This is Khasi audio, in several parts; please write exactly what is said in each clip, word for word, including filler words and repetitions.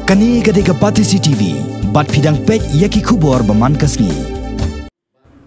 Kane ka dei ka Batesi T V, bad phi dang peit ïa ki khubor ba man ka sngi.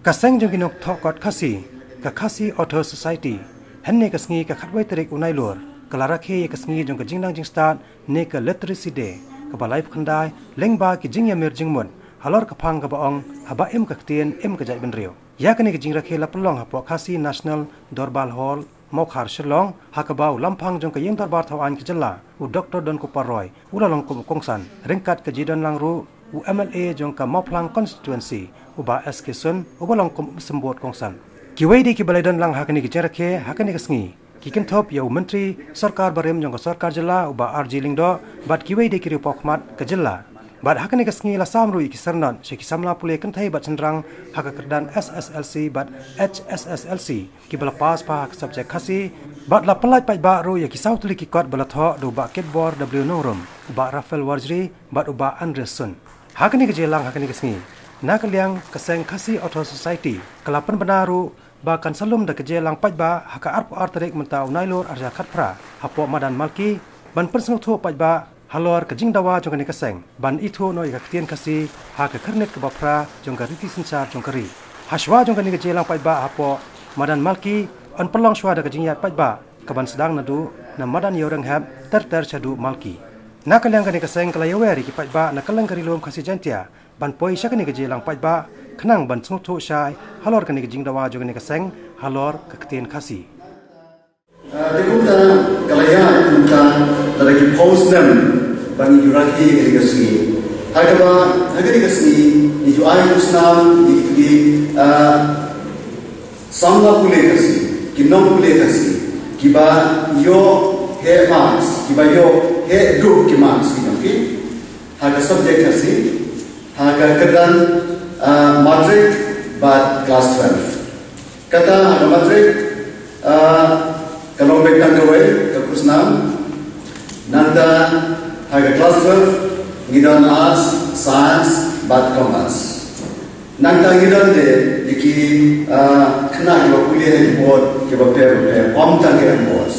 Ka seng jong ki nongthoh kot Khasi, ka Khasi Authors Society, hynne ka sngi ka khatwei tarik u Nailur, ka la rakhe ïa ka sngi jong ka jingnang jingstad, ne ka Literacy Day, kaba laiphew khyndai, lyngba ki jingïamir jingmut, halor ka phang kaba ong, haba im ka ktien, im ka jaitbynriew. Ïa kane ka jingrakhe la pynlong hapoh Khasi National Dorbar Hall, Mawkhar Shillong, ha kaba u Lamphang jong ka Ïing Dorbar Thawaiñ ka Jylla, u Doctor Donkupar Roy, u la long kum u kongsan, ryngkat ka jingdon lang ruh, u M L A jong ka Mawphlang Constituency, u Bah S K Sun, uba long kum u symbud kongsan. Kiwei de kiba la don lang ha kane ka jingrakhe, ha kane ka sngi, ki kynthup ïa u Myntri Sorkar Barim jong ka Sorkar Jylla, u Bah R J Lyngdoh, bad kiwei de ki riewpawkhmat ka Jylla. Bad ha kane ka sngi la sam ruh ïa ki syrnod, sha ki samla pule kynthei bad shynrang, ha ka kyrdan S S L C bad H S S L C, kiba la pass bha ha ka subject Khasi, bad la pyllait paidbah ruh ïa ki saw tylli ki kot ba la thoh da u Bah Kitbor W Nongrum, u Bah Raphael Warjri, bad u Bah Andreas Sun. Ha kane ka jingïalang ha kane ka sngi, na ka liang ka seng Khasi Author Society, ka la pynbna ruh, ba kan sa lum da ka jingïalang paidbah, ha ka arphew ar tarik mynta u Nailur arhajar khatphra, hapoh Madan Malki, ban pynsngewthuh paidbah, halor ka jingdawa jong kane ka seng, ban ithuh noh ïa ka ktien Khasi, ha ka khyrnit kaba phra, jong ka riti synshar jong ka ri. Hashwa jong kane ka jingïalang paidbah, hapoh Madan Malki, yn pynlong shwa da ka jingïaid paidbah, kaban sdang naduh, na Madan Ïewrynghep, ter ter shaduh Malki. Na ka liang kane ka seng ka la ïawer ïa ki paidbah, na kylleng ka Ri Lum Khasi Jaiñtia, ban poi sha kane ka jingïalang paidbah, khnang ban sngewthuh shai, halor kane ka jingdawa jong kane ka seng, halor ka ktien Khasi. Ah, te kumta, ka la ïaid kumta, lada ki phew snem, ba ngi ju rakhe ïa kane ka sngi. Ha kaba, ha kane ka sngi, ngi ju ai khusnam, ïa ki, ah, samla pule Khasi, ki nongpule Khasi, kiba ïoh heh marks, kiba ïoh heh duh ki marks ki jong ki. Ha ka subject Khasi, ha ka kyrdan, ah, matric bad class twelve. Kata ha ka matric, ah, ka long beit tang kawei ka khusnam. Nangta ha ka class twelve, ngi don arts, science bad commerce. Nangta ngi don de, ïa ki, ah, khynnah kiba pule ha ki board, kiba pher bapher, ym tang ki M Boards.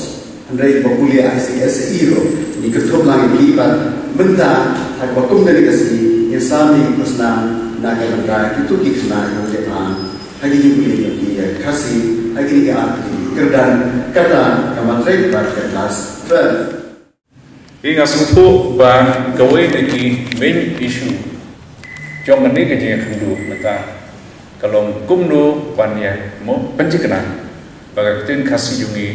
Hynrei ba pule I C S E ruh, ngi kynthup lang ïa ki bad mynta, ha kaba kum kane ka sngi, ngin sam ïa ki khusnam, na ka bynta, kito ki khynnah kiba tip ha, ha ki jingpule jong ki ïa ka Khasi, ha kine ki ar tylli ki kyrdan, kata ka matric bad ka class twelve. Nga sngewthuh ba kawei na ki main issue jong kane ka jingïakynduh mynta ka long kumno ban ïa mo pynthikna ba ka ktien Khasi jong ngi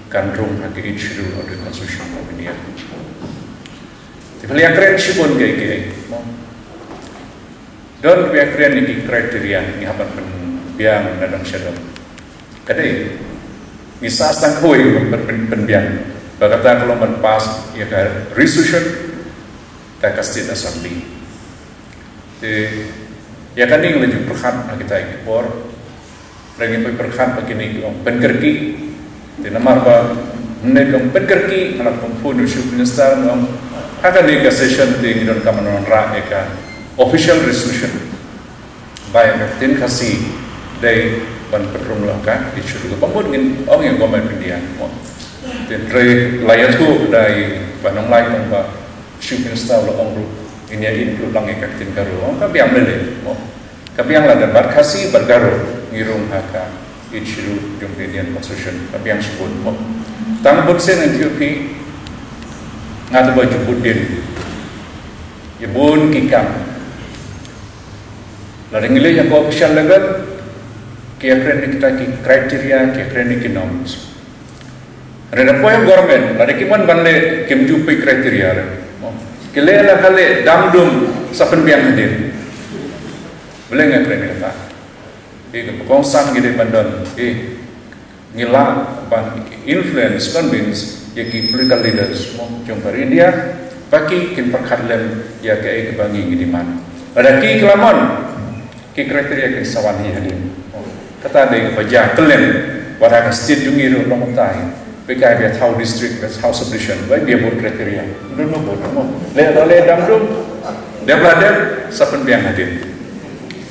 kan rung ha ka Eighth Schedule of the Constitution of India. Te phi la ïakren shibun kiei kiei mo. Don kiba ïakren ïa ki criteria ngi hap ban pynbiang na dang sha dang. Ka dei ngi sah tang kawei ban pyn, pyn, pynbiang ba kata ka long ban pass ïa ka resolution ka, ka State Assembly. Te ïa kane ngi la ju pyrkhat ha kita ki por. Lada ngi pyrkhat ba kine ki ong pynkyrkieh. Te namar ba mynne ki ong pynkyrkieh, nga la phone u Chief Minister, nga ong ha kane ka session te ngi donkam ban wanrah ïa ka official resolution ba ïa ka ktien Khasi dei ban pynrung ha ka Eighth Schedule. Kaba mut ngin ong ïa Government of India mo. Te hynrei la ïathuh da i Bah Nonglait, ong ba Chief Minister u la ong ruh ngin ïa include lang ïa ka ktien Garo. Ong ka biang lei lei mo. Ka biang lada bad Khasi bad Garo ngi rung ha ka Eighth Schedule jong ka Indian Constitution, ka biang shibun mo. Tang bun sien ngan ïathuh ïa phi, nga da ba ju bud dien ïa bun ki kam. Lada ngi leit ha ka official level ki ïakren ïa kita ki criteria, ki ïakren ïa ki norms. Hynrei da poi ha government, lada kim wan ban leh kim ju peit criteria re. Ki leh la ka leh dam dum, sa pynbiang hadien. Balei nga kren ïa kata? Ïa ka kongsan ngi dei ban don, ïa ngi lah ban influence, convince ïa ki political leaders mo jong ka India ba ki kin pyrkhat lem ïa kaei kaba ngi ngi demand. Lada ki kylla mon, ki criteria kin sa wan hi hadien. Kata dei kaba jia kylleng, wat ha ka state jong ngi ruh long kumta hi. Phi kai ba thaw district, ba thaw subdivision, ba bia bun criteria. Dei mo, bun mo. Leh la leh dam dum, dep la dep, sa pynbiang hadien.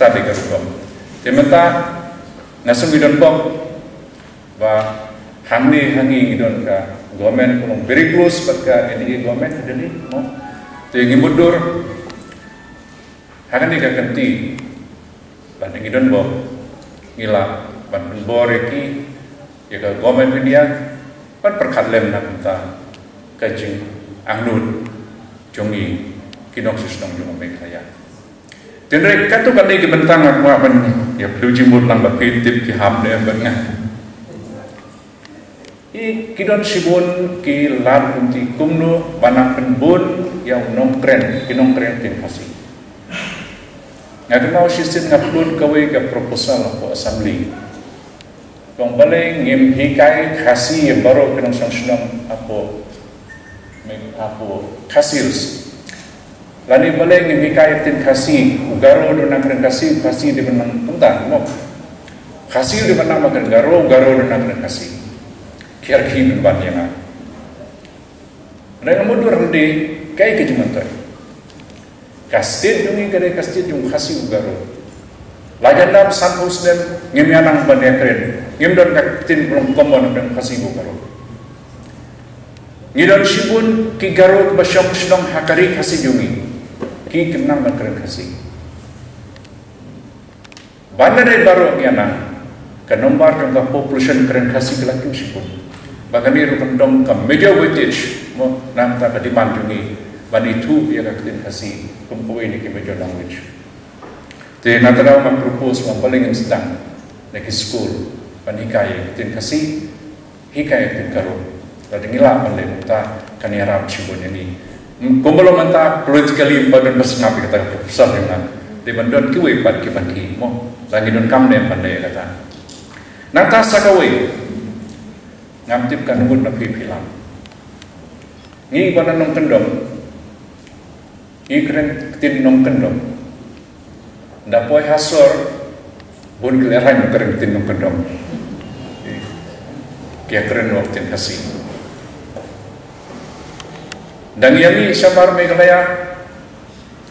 Kata dei ka rukom. Te mynta nga sngew ngi don bok ba hangne ha ngi ngi don ka government ka long very close bad ka N D A government ha Delhi mo. Te ngi mutdur ha kane ka kynti, lada ngi don bor, ngi lah ban pynbor ïa ki, ïa ka Government of India, ban pyrkhat lem na ka bynta ka jingangnud jong ngi ki nongshong shnong jong ka Meghalaya. Hynrei katto katne ki bynta nga kwah ban ïa pynlong jingmut lang ba phi tip ki hap ne ban nga. Ki, ki don shibun ki lad kumti kumno ban nang pynbun ïa u nongkren, ki nongkren ktien Khasi. Nga kynmaw shisien nga pynlut kawei ka proposal hapoh Assembly. Kong balei ngim hikai Khasi ïa baroh ki nongshong shnong hapoh, hapoh Khasi Hills. Lane balei ngim hikai ktien Khasi, u Garo u don nang kren Khasi, u Khasi u dei ban nang kumta, mo. Khasi u dei ban nang ba kren Garo, u Garo u don nang kren Khasi. Kiar ki ban ban ïa nga. Hynrei nga mutdur hynrei kaei ka jingmyntoi. Ka state jong ngi ka dei ka state jong u Khasi u Garo. La jan dap sanphew snem ngim ïa nang ban ïa kren. Ngim don ka ktien ba long common ban Khasi u Garo. Ngi don shibun ki Garo kiba shong shnong ha ka ri Khasi jong ngi. Ki kim nang ban kren Khasi. Ban da dei baroh ngi ïa nang, ka nombar jong ka population kren Khasi ka la kiew shibun. Ba kane ruh kan don ka major weightage, mo, na ka bynta ka demand jong ngi ban ithuh ïa ka ktien Khasi kum kawei na ki major language. Te na kata daw nga propose ba balei ngim sdang na ki school ban hikai ïa ka ktien Khasi, hikai ïa ka ktien Garo. Lada ngi lah ban leh kumta kan ïarap shibun ïa ngi. Kumba long mynta politically ym pat don ba sngap ïa kata ka proposal jong nga. Dei ban don kiwei pat ki ban ki, mo. Lada ngi donkam ne ban leh ïa kata. Nangta sa kawei, ngam tip katno ngut na phi phi lah. Ngi ba na nongkyndong, ngi kren ktien nongkyndong. Da poi ha sor, bun ki lehraiñ ba kren ktien nongkyndong. Ki ïa kren noh ktien Khasi. Da ngi ïa mih sha bar Meghalaya,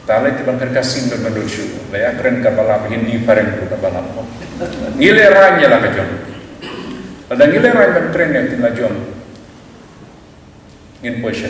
ta leit ban kren Khasi, ym don ban lut shuh. La ïa kren ka Balam, Hindi phareng ruh ka Balam. Ngi lehraiñ ïa la ka jong. Lada ngi lehraiñ ban kren ïa ktien la jong, ngin poi sha